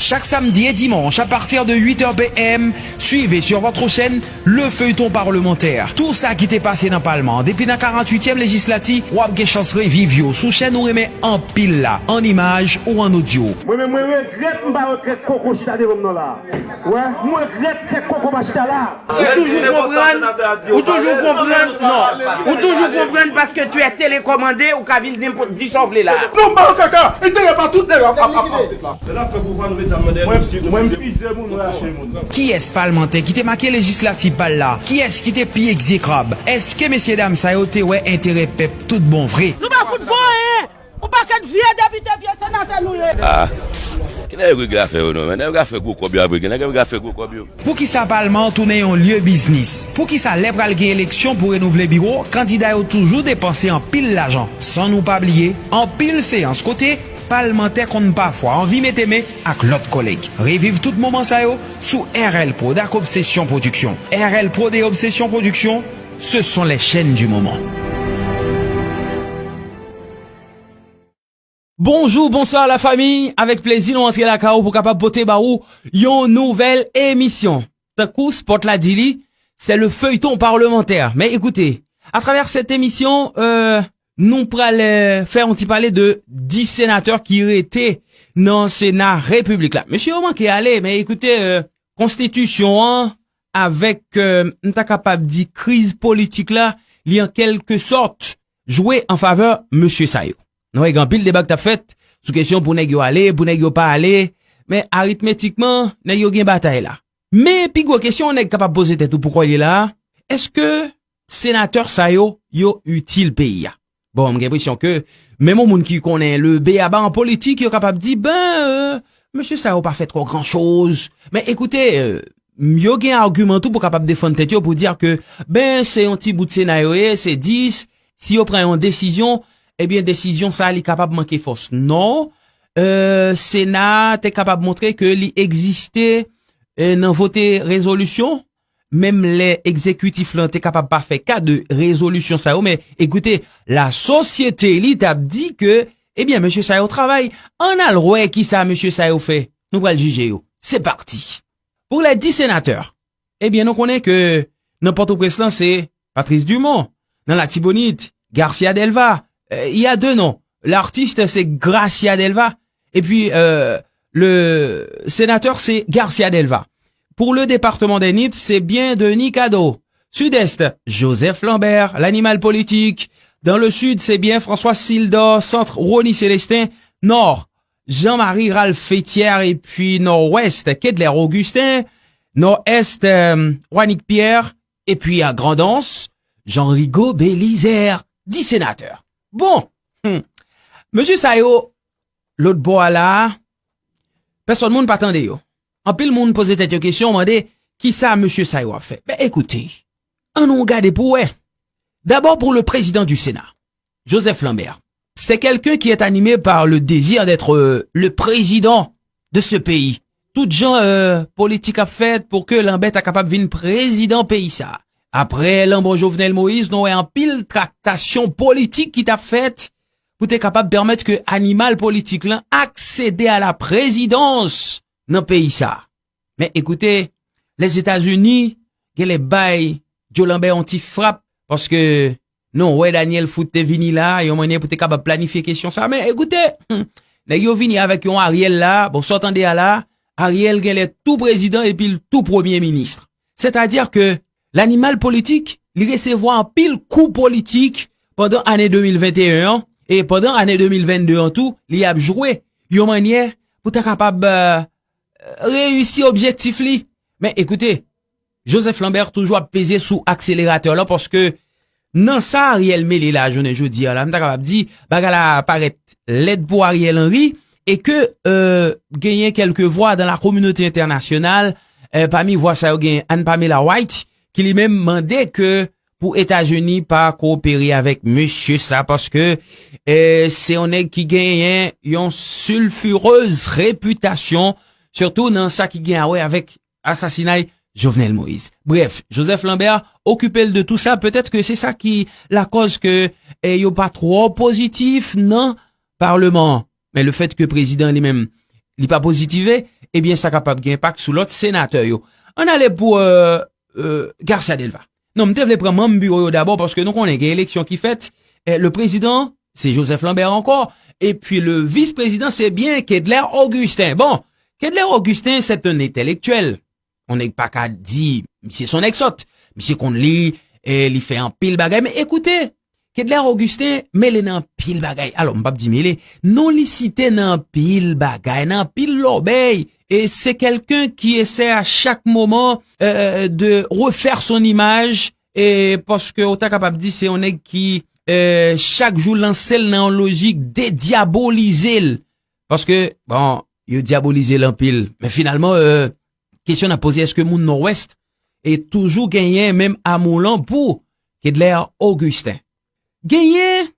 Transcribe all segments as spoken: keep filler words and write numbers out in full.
Chaque samedi et dimanche à partir de huit heures P M, suivez sur votre chaîne le feuilleton parlementaire. Tout sa ki te pase nan palman an depi nan karanntuityèm lejislati, w ap gen chans reviv yo sou chèn ou renmen anpil la, an imaj ou an odyo. Mwen menm, mwen regrèt m pa regrèt koko chita devan m nan la. Wè, mwen regrèt kèk koko pa chita la. Ou toujou konprann, ou toujou konprann, non. Ou toujou konprann paske tu es télécommandé, ou ka vin nenpòt di sa w vle la. Non, m pa nan kaka. Enterè pa tout nèg ap, ap, ap, ap met la. Lè n ap fè pouvwa, nou met zam nan dèyè nou, si nou fize moun, nou rache moun. Kiyès palmantè ki te make lejislati pa l la? Kiyès ki te pi egzekrab? Èske mesyedam sa yo te wè enterè pèp tout bon vre? Nou pa fout fè anyen! Yon pakèt vye depite, vye senatè nou ye. Ah. Ki nèg yo regle afè yo non, men nèg yo ka fè gwo kòb yo ap regle, nèg yo ka fè gwo kòb yo. Poukisa palman an tounen yon lye biznis? Poukisa lè pral gen eleksyon pou renouvle biwo, kandida yo toujou depanse anpil lajan? San nou pa bliye, anpil seyans kote palmantè konn pafwa anvi mete men ak lòt kòlèg. Reviv tout moman sa yo sou R L Prod ak Obsession Production. R L Prod et Obsession Production, ce sont les chaînes du moment. Bonjou, bonswa la fami. Avèk plezi nou antre lakay ou pou kapab pote ba ou yon nouvèl emisyon. Tankou spòt la di li, c'est le feuilleton parlementaire. Men ekoute, atravè sèt emisyon, euh, nou pral, euh, fè yon ti pale de dis senatè ki rete nan Sena Repiblik la. Mesye yo manke ale, men ekoute, euh, konstitisyon an avèk, euh, m ta kapab di kriz politik la, li an kèlke sòt jwe an favè mesye sa yo. Nou wè gen anpil deba k t ap fèt sou kesyon pou nèg yo ale, pou nèg yo pa ale, men aritmetikman, nèg yo gen batay la. Men pi gwo kesyon yon nèg kapab poze tèt ou poukò l ye la a, èske senatè sa yo, yo itil peyi a? Bon, m gen enpresyon ke menm yon moun ki konnen le beaba an politik, yo kapab di, ben, euh, mesye sa yo pa fè twò gran choz. Men ekoute, euh, yo gen agiman tou pou kapab defann tèt yo, pou di ke, ben, se yon ti bout Sena yo ye, se dis, si yo pran yon desizyon, ebyen, desizyon sa a, li kapab manke fòs. Non, euh, Sena a te kapab montre ke li egziste, euh, nan vote rezolisyon, menm lè egzekitif lan te kapab pa fè ka de rezolisyon sa yo, men ekoute, lasosyete li t ap di ke, ebyen, mesye sa yo travay. Ann al wè kisa mesye sa yo fè. Nou pral jije yo. Se pati. Pou les dix sénateurs, ebyen, nou konnen ke nan Pòtoprens lan, se Patrice Dumont. Nan Latibonit, Garcia Delva. Euh, il y a deux noms. L'artiste, c'est Gracia Delva. Et puis, euh, le sénateur, c'est Garcia Delva. Pour le département des Nippes, c'est bien Denis Cadeau. Sud-Est, Joseph Lambert, l'animal politique. Dans le Sud, c'est bien François Sildor. Centre, Rony Célestin. Nord, Jean-Marie Ralph Fétière. Et puis Nord-Ouest, Kedler Augustin. Nord-Est, euh, Wanick Pierre. Epi a Grandans, Jean Rigaud Belizaire, dis senatè. Bon, hmm. Mesye sa yo, lòt bò a la a, pèsòn moun pa tande yo. Anpil moun poze tèt yo kesyon, mande, kisa mesye sa yo ap fè? Ben, ekoute, ann nou gade pou wè. D'abord pour le président du Sénat, Joseph Lambert. C'est quelqu'un qui est animé par le désir d'être, euh, le président de ce pays. Tout jan, euh, politik ap fèt pou ke Lambert ta kapab vin prezidan peyi sa. Apre lanmò Jovenel Moïse, nou wè anpil traktasyon politik ki t ap fèt pou te kapab pèmèt ke animal politik lan aksede a la prezidans nan peyi sa. Men ekoute, Lèzetazini genlè bay Joe Lambert yon ti frap, paske nou wè Daniel Foot te vini la, yon mannyè pou te kapab planifye kesyon sa. Men ekoute, hmm, nèg yo vini avèk yon Ariel la, bon, sa w tande a la, Ariel genlè tou prezidan epi l tou premye minis. Sètadi ke lanimal politik, li resevwa anpil kou politik pandan ane de mil venteyen an, e pandan ane de mil vennde an tou, li ap jwe yon mannyè pou ta kapab, euh, reyisi objektif li. Men ekoute, Joseph Lambert toujou ap peze sou akseleratè la, paske nan sa Ariel mele la jounen jodi a la, m ta kapab di, bagay la parèt lèd pou Ariel Henry, e ke, euh, genyen kèlke vwa dan la kominote entènasyonal, euh, pami vwa sa yo genyen Anne Pamela White, ki li menm mande ke pou Etazini pa kowopere avèk mesye sa, paske, euh, se yon nèg ki genyen yon silfirez repitasyon, sitou nan sa ki gen a wè avèk asasinay Jovenel Moïse. Brèf, Joseph Lambert okipe l de tou sa, petèt ke se sa ki lakòz ke, eh, yo pa twò pozitif nan palman an. Men le fèt ke prezidan li menm, li pa pozitive, ebyen sa kapab gen enpak sou lòt senatè yo. Ann ale pou euh, euh, Garcia Delva. Non, m te vle pran manm biwo yo dabò paske nou konnen gen eleksyon ki fèt. Eh, le président, se Joseph Lambert ankò. Epi le vice-président, se byen Kedler Augustin. Bon, Kedler Augustin, c'est un intellectuel. On nèg pa ka di, misye se yon nèg sòt. Misye konn li, eh, li fè anpil bagay. Men ekoute, Kedler Augustin mele nan anpil bagay. Alò, m p ap di mele. Non, li site nan anpil bagay, nan anpil lòbèy. E se kelken ki esèy a chak moman euh, de refaire son imaj. E paske ou ta kapab di se yon nèg ki euh, chak jou lanse l nan yon lojik dedyabolize l. Paske, bon, yo dyabolize l anpil. Men finalman, euh, kesyon n ap poze, èske moun Nòdwès e toujou genyen menm amou lan pou Kedler Augustin? Genyen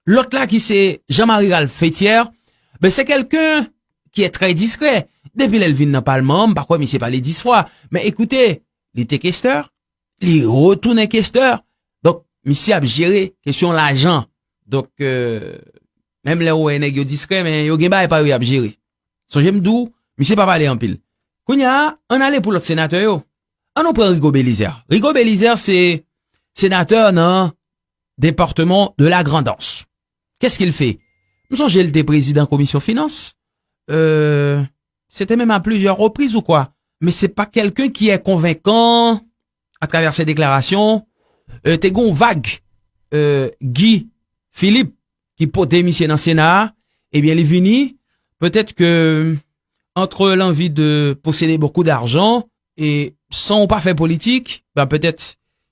lòt la ki se Jean-Marie Ralph Fétière, ben se kelken ki è trè diskrè. Depi lè l vin nan palman an, m pa kwè misye pale dis fwa. Men ekoute, li te kestè, li retounen kestè. Donk, misye ap jere kesyon lajan. Donk, euh, menm lè ou wè nèg yo diskrè, men yo gen bagay pa yo y ap jere. Sonje m di w, misye pa pale anpil. Kounye a, ann ale pou lòt senatè yo. Ann nou pran Rigaud Bélizaire. Rigaud Bélizaire se senatè nan département de la Grand'Anse. Qu'est-ce qu'il fait? M sonje l te prezidan komisyon finans. Euh, se te menm a plizyè repriz ou kwa. Men se pa kelken ki è konvenkan atravè se deklarasyon. Euh, te gen yon vag euh, Guy Philippe ki pote misye nan Sena a. Ebyen, li vini. Peut-être que entre l'envie de posséder beaucoup d'argent e san ou pa fè politik, ben petèt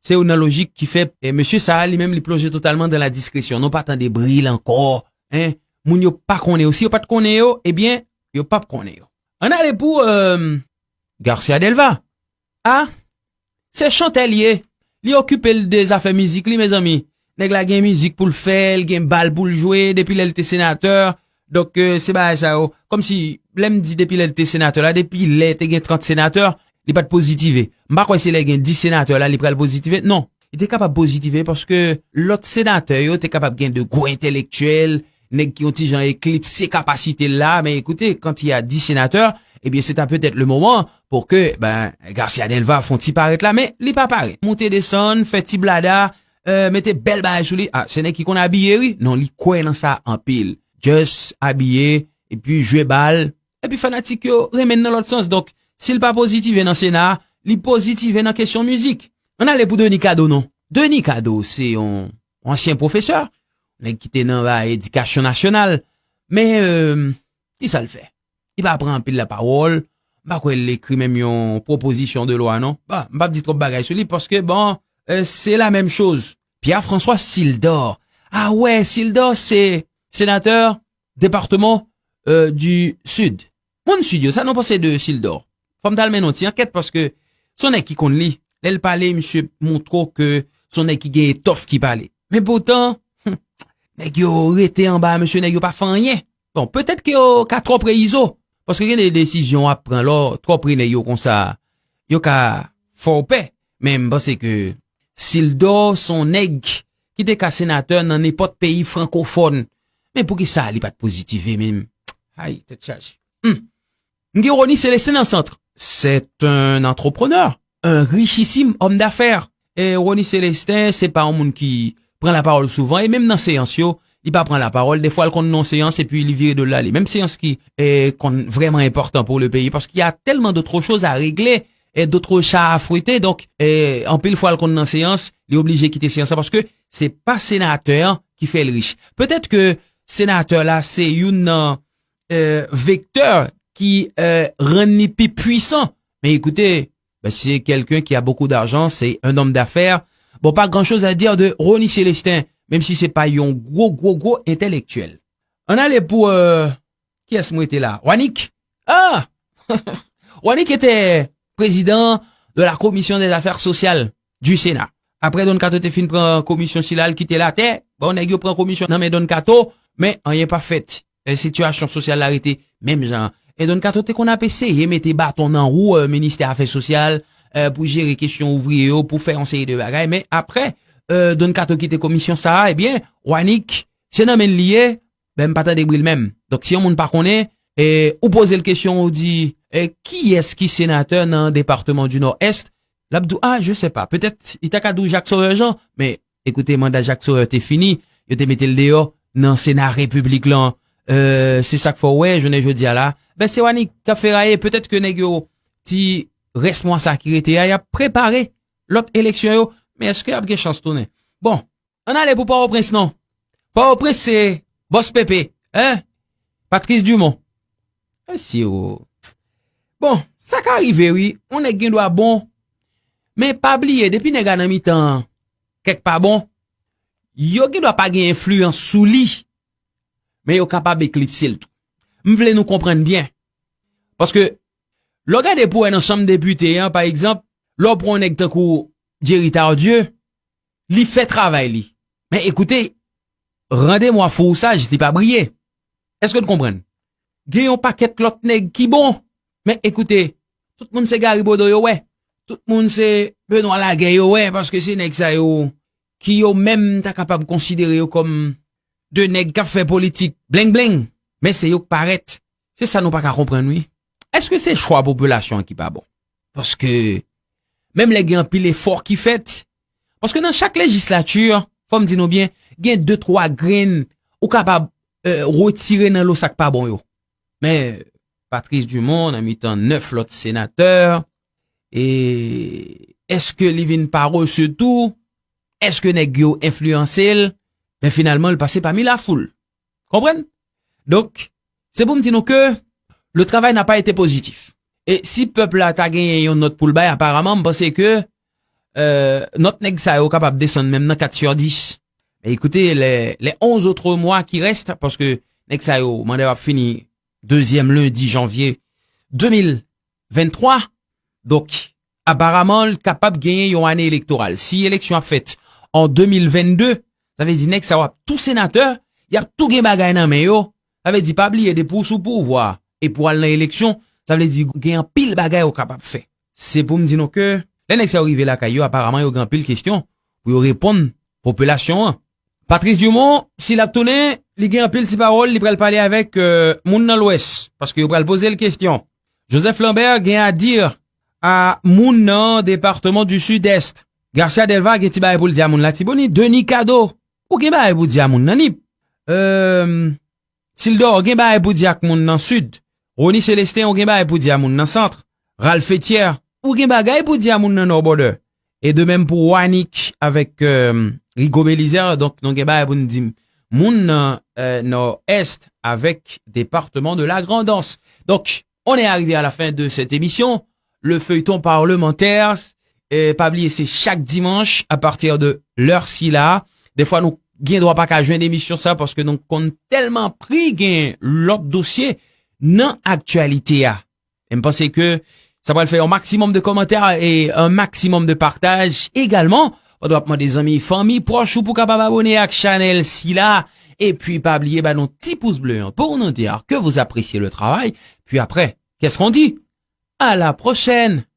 se youn nan lojik ki fè e mesye sa a li menm li plonje totalman dan la diskresyon. Nou pa tande bri l ankò. Hein? Moun yo pa konnen yo. Si yo pa t konnen yo, ebyen, yo p ap konnen yo. Ann ale pou euh, Garcia Delva. A, se chantè l ye. Li okipe l de zafè mizik li, mezanmi. Nèg la gen mizik pou l fè, l gen bal pou l jwe, depi lè l te senatè. Donk, euh, se bagay sa yo. Kòmsi, lè m di depi lè l te senatè la, depi lè te gen trant senatè, li pa t pozitive. M pa kwè se lè gen dis senatè la, li pral pozitive. Non. Li te kapab pozitive paske lòt senatè yo te kapab gen de gwo entelektyèl, nèg ki yon ti jan eklipse kapasite l la, men ekoute, quand il y a dix sénateurs, ebyen, se ta petèt le moman pou ke, ben, Garcia Delva fè yon ti parèt la, men li pa parèt. Moute desann, fè ti blada, euh, mete bèl bagay sou li. A, se nèg ki konn abiye, wi. Non, li kwè nan sa anpil. Just abiye, epi jwe bal, epi fanatik yo renmen l nan lòt sans. Donk, si l pa pozitive nan Sena a, li pozitive nan kesyon mizik. Ann ale pou Denis Cadeau, non. Denis Cadeau, se yon ansyen pwofesè, nèg ki te nan bay edikasyon nasyonal. Men, euh, ki sa l fè? Li pa pran anpil lapawòl. M pa kwè l ekri menm yon pwopozisyon de lwa, non. Bon, m p ap di twòp bagay sou li, paske, bon, euh, se la menm choz. Pierre François Sildor. A wè, Sildor se senatè depatman euh, du Sud. Moun Sid yo, sa nou panse de Sildor? Fò m t al mennen yon ti ankèt paske se yon nèg ki konn li. Lè l pale, misye montre w ke se yon nèg ki gen etòf ki pale. Men poutan, nèg yo rete anba misye, nèg yo pa fè anyen. Bon, petèt ke yo ka twò pre Izo. Paske gen de desizyon w ap pran lè w twò pre nèg yo konsa. Yo ka fè w pè. Men m panse ke Sildor se yon nèg ki te ka senatè nan nenpòt peyi frankofòn. Men poukisa li pa t pozitive menm? Ay, tèt chaje. Hmm. M gen Rony Célestin nan sant. C'est un entrepreneur, un richissime homme d'affaires. E Rony Célestin, se pa yon moun ki pran lapawòl souvan. E menm nan seyans yo, li pa pran lapawòl. Defwa, l konn nan seyans epi li vire do l ale. Menm seyans ki e, konn vrèman enpòtan pou le peyi. Paske y a tèlman dòt choz a regle, e, dòt cha a fwete. Donk, e, anpil fwa, l konn nan seyans, li oblije kite seyans la. Paske se pa senatè an ki fè l rich. Petèt ke senatè la, se youn nan euh, vektè ki euh, rann li pi pwisan. Men ekoute, ben, c'est quelqu'un qui a beaucoup d'argent, c'est un homme d'affaires. Bon, pas grand-chose à dire de Rony Célestin, menm si se pa yon gwo, gwo, gwo entelektyèl. Ann ale pou euh, kiyès m rete la? Wanik. Ah! Wanik était président de la commission des affaires sociales du Sénat. Apre Don Kato te fin pran komisyon sila, l kite l atè. Bon, nèg yo pran komisyon nan men Don Kato, men anyen pa fèt. E, sitiyasyon sosyal la rete menm jan. E Don Kato te konn ap eseye mete baton nan wou e, ministè afè sosyal e, pou jere kesyon ouvriye yo, pou fè yon seri de bagay. Men apre e, Don Kato kite komisyon sa a, ebyen, Wanik, se nan men l li ye, ben m pa tande bri l menm. Donk, si yon moun pa konnen, E ou poze l kesyon, ou di, e, kiyès ki senatè nan depatman di Nòdès? L ap di w, ah, je sais pas. Petèt, li ta ka di w Jacques Sauveur Jean, men ekoute, manda Jacques Sauveur te fini, yo te mete l deyò nan Sena Repiblik lan. E, se sa k fè w wè, jounen jodi a la, ben, se Wanick k ap feraye. Petèt ke nèg yo, ti rès mwa sa ki rete a, y ap prepare lòt eleksyon yo, men èske y ap gen chans tounen? Bon, ann ale pou Pòtoprens non. Pòtoprens se Bòs Pepe, en? Patrice Dumont. Mesye o. Bon, sa ka rive wi, yon nèg gen dwa bon. Men pa bliye, depi nèg la nan mitan kèk pa bon, yo gen dwa pa gen enfliyans sou li, men yo kapab eklipse l tou. M vle nou konprann byen. Paske, lè w gade pou wè nan chanm depite an, pa egzanp, lè w pran yon nèg tankou Jerry Tardieu, li fè travay li. Men ekoute, rendez-moi fou ou saj, li pa briye. Èske n konprann? Gen yon pakèt lòt nèg ki bon. Men ekoute, tout moun se Gary Bodeau yo wè. Tout moun se Benoît Laguerre yo wè, paske se nèg sa yo ki yo menm ta kapab konsidere yo kòm de nèg k ap fè politik bleng bleng. Men se yo k parèt. Se sa nou pa ka konprann wi. Èske se chwa popilasyon an ki pa bon? Paske menm lè gen anpil efò ki fèt, paske nan chak lejislati, fò m di nou byen, gen de twa grenn ou kapab, e, retire nan lo sa k pa bon yo. Men Patrice Dumont nan mitan nèf lòt senatè, e èske li vin parese tou? Èske nèg yo enfliyanse l? Men finalman, l pase pami lafoul. Konprann? Donk, se pou m di nou ke le travail n'a pas été positif. E si pèp la ta genyen yon nòt pou l bay, aparaman, m panse ke, e, nòt nèg sa yo kapab desann menm nan kat sou dis. Men ekoute, les, les onze autres mois qui restent, paske nèg sa yo, manda yo ap fini dezyèm lendi janvye de mil venntwa. Donk, aparaman, l kapab genyen yon ane elektoral. Si eleksyon ap fèt an de mil vennde, sa vle di nèg sa yo ap tou senatè, y ap tou gen bagay nan men yo. Sa vle di, pa bliye, depi w sou pouvwa epi w al nan eleksyon, sa vle di gen anpil bagay ou kapab fè. Se pou m di nou ke lè nèg sa yo rive lakay yo, aparaman yo gen anpil kesyon pou yo reponn popilasyon an. Patrice Dumont, si l ap tounen, li gen anpil ti pawòl, li pral pale avèk, e, moun nan Lwès, paske yo pral poze l kesyon. Joseph Lambert gen à dire à moun nan depatman di Sidès. Garcia Delva gen ti bagay pou l di a moun Latibonit. Denis Cadeau, ou gen bagay pou di a moun nan Nip. E, Sildor, ou gen bagay pou di ak moun nan Sid. Rony Célestin, ou gen bagay pou di a moun nan Sant. Ralph Etier, ou gen bagay pou di a moun nan Nò Bòdè. E de menm pou Wanick avèk, e, Rigaud Belizaire, donk nou gen bagay pou n di moun nan, e, Nòdès avèk depatman de la Grandans. Donk, on est arrivé à la fin de cette émission, le feuilleton parlementaire. E, pa bliye, se chak dimanch, à partir de l'heure sila. Defwa, nou gen dwa pa ka jwenn emisyon sa, paske nou konn tèlman pri gen lòt dosye nan aktyalite a. E m panse ke sa pral fè yon maksimòm de kòmantè e yon maksimòm de pataj egalman. Pandan w ap mande zanmi, fanmi, pwòch ou pou kapab abone ak chanèl sila. Epi pa bliye ba nou ti pous ble an pou nou di ke vous appréciez le travail. Puis après, qu'est-ce qu'on dit? À la prochaine!